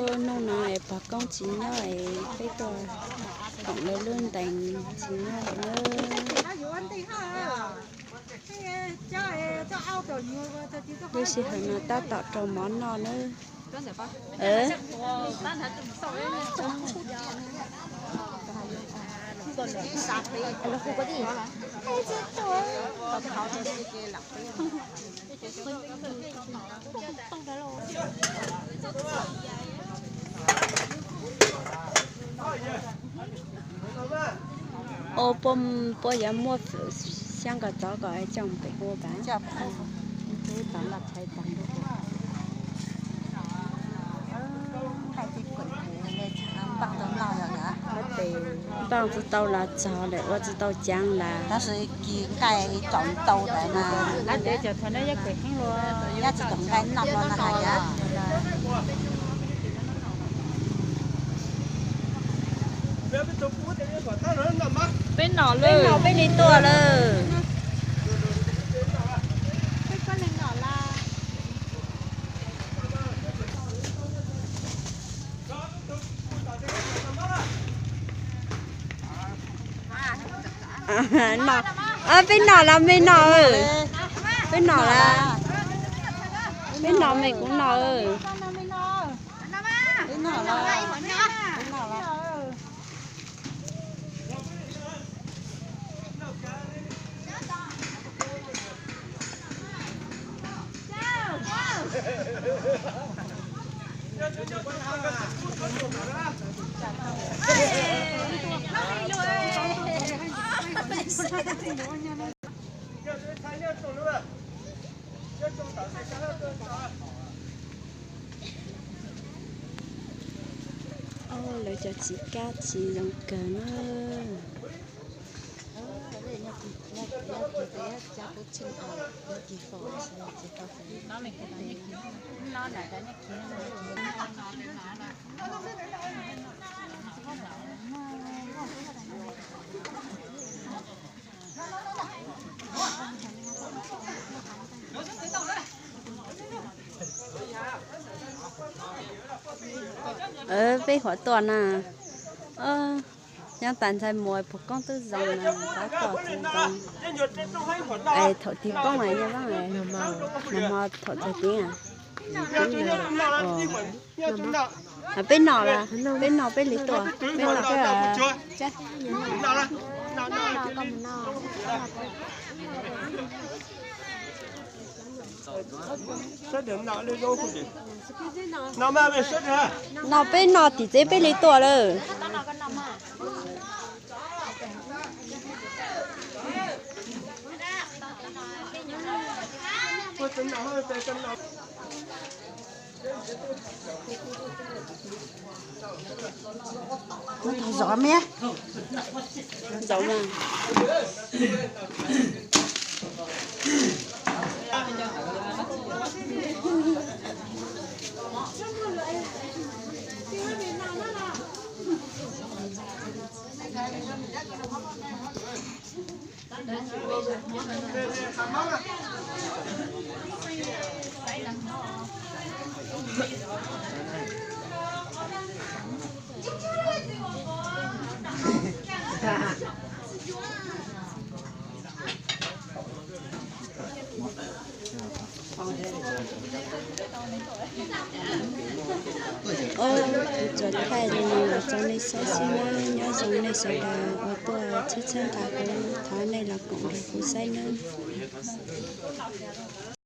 Hnub no es pog koob tsis nyob es peb tuaj koom lawv lub ntees tsis nyob lawm na. Lub sij hawm no tab tom rau mov noj na. Ua puab, puab yuav muab xyab nkos txov kom coj pem ua pas. Npaaj tsi tau los txog lawm, ua tsi tau caav las. Peb nom lawm, peb li tuaj lawm. Peb nom los me nom, peb nom los, peb nom me kuv nom. Lawv cov txiv kab txiv zoo kawg na. Peb huam tuaj na. Nyob tas ntxhais muam puas koob twb zoo na, tab tom zoo. Thaum tiv poob mas nyob, nag hmo thaum txog kev. Peb nom las, peb nom peb li tuaj, peb nom. Nom peb nom tim tsev peb li tuaj lawm. Zov miab. Zov mas. Kuv tsuas thaij li no los rau nej saib xwb nawb, nyob zoo nej sawv daws uas tuaj txhawb txhawb nqa kuv, thov nej los koom nrog kuv saib nawb.